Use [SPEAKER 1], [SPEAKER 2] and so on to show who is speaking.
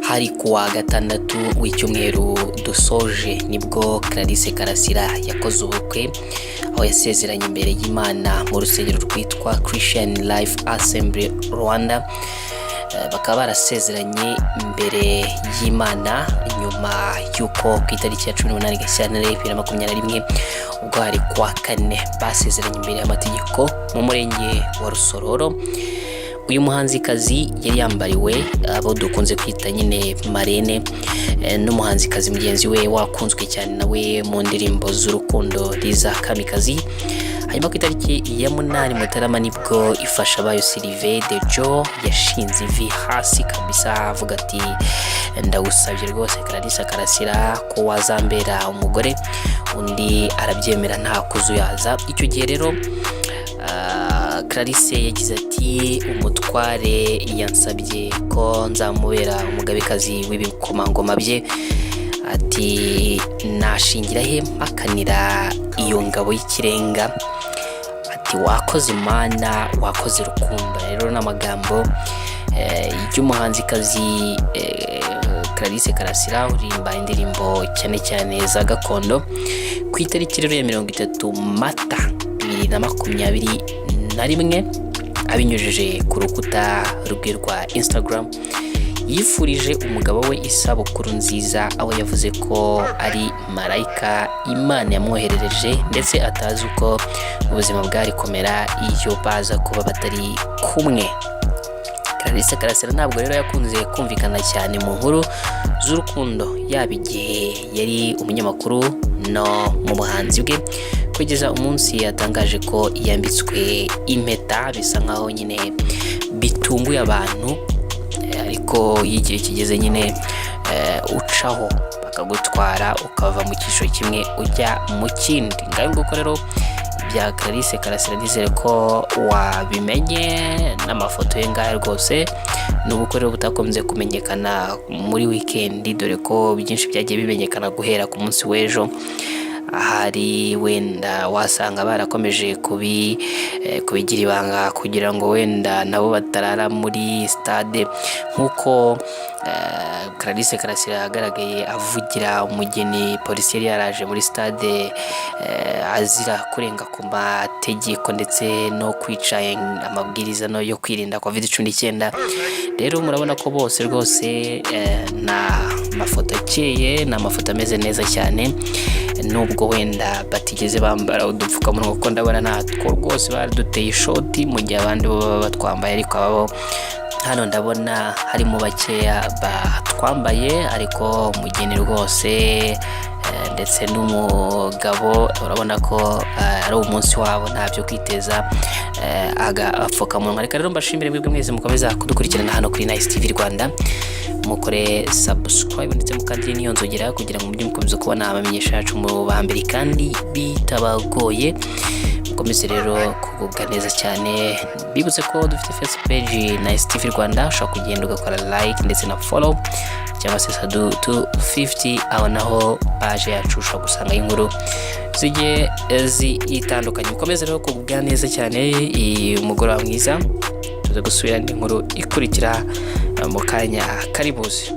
[SPEAKER 1] Hari kuwa gatandatu w'icyumweru dusoje nibwo Clarisse Karasira yakoze ubukwe, aho yasezeranye imbere y'Imana mu rusengero rwitwa Christian Life Assembly Rwanda. Bakaba barasezeranye imbere y'Imana nyuma y'uko ku itariki ya 18 Gashyantare 2021, ubwo hari kuwa kane, basezeranye imbere y'amategeko mu murenge wa Rusororo. Uyu muhanzikazi yari yambariwe abo dukunze kwita nyine marraine n'umuhanzikazi mugenzi we wakunzwe cyane nawe mu ndirimbo z'urukundo, Liza Kamikazi. Hanyuma ku itariki ya 8 Mutarama nibwo Ifashabayo Sylvain de Joe yashinze ivi hasi kabisa, avuga ati: "Ndagusabye rwose Clarisse Karasira ko wazambera umugore." Undi arabyemera nta kuzuyaza. Icyo gihe rero Clarisse yagize ati: "Umutware yansabye ko nzamubera umugabekazi w'ibikomangoma bye." Ati: "Nashingira he mpakanira iyo ngabo y'ikirenga?" Ati: "Wakoze Imana, wakoze rukundo." Rero n'amagambo y'umuhanzikazi Clarisse Karasira uririmba indirimbo cyane cyane za gakondo. Ku itariki rero ya 30 Mata 2021, abinyujije ku rukuta rwe rwa Instagram, yifurije umugabo we isabukuru nziza, aho yavuze ko ari marayika Imana yamwoherereje, ndetse atazi uko ubuzima bwari kumera iyo baza kuba batari kumwe. Clarisse Karasira ntabwo rero yakunze kumvikana cyane mu nkuru z'urukundo, yaba igihe yari umunyamakuru no mu buhanzi bwe, kugeza umunsi yatangaje ko yambitswe impeta. Bisa nkaho nyine bitunguye abantu, ariko iyo igihe kigeze nyine ucaho bakagutwara, ukava mu cyiciro kimwe ujya mu kindi. Ngayo nguko rero bya Clarisse Karasira, nizere ko wabimenye n'amafoto ye ngaya rwose. Ni ubukwe rero butakunze kumenyekana muri weekend, dore ko byinshi byagiye bimenyekana guhera ku munsi w'ejo. Ahari wenda wasanga barakomeje kubigira ibanga kugira ngo wenda nabo batarara muri stade, nk'uko Clarisse Karasira yagaragaye avugira umugeni polisi yari yaraje muri stade azira kurenga ku mategeko ndetse no kwica amabwiriza no yo kwirinda COVID-19. Rero murabona ko bose rwose na mafoto akeye, ni amafoto ameze neza cyane, nubwo wenda batigeze bambara udupfukamunwa, kuko ndabona natwo rwose baraduteye ishoti, mu gihe abandi bo baba batwambaye. Ariko ababo hano ndabona harimo bakeya batwambaye, ariko umugeni rwose ndetse n'umugabo urabona ko ari umunsi wabo, ntabyo kwiteza agapfukamunwa. Reka rero mbashimire mwebwe mwese mukomeza kudukurikirana hano kuri Nice TV Rwanda. Mukore subscribe ndetse mukandire n'iyo nzogera kugira ngo mujye mukomeza kubona amamenyesha yacu mu ba mbere kandi bitabagoye. Mukomeze rero kugubwa neza cyane. Bibutse ko dufite Facebook page Nice TV Rwanda, ushobora kugenda ugakora like ndetse na follow, cyangwa se Sadu 250, aho naho page yacu ushobora gusangaho inkuru zigiye zitandukanye. Mukomeze rero kugubwa neza cyane, umugoroba mwiza. Tuze gusubira indi nkuru ikurikira mu kanya kari buze.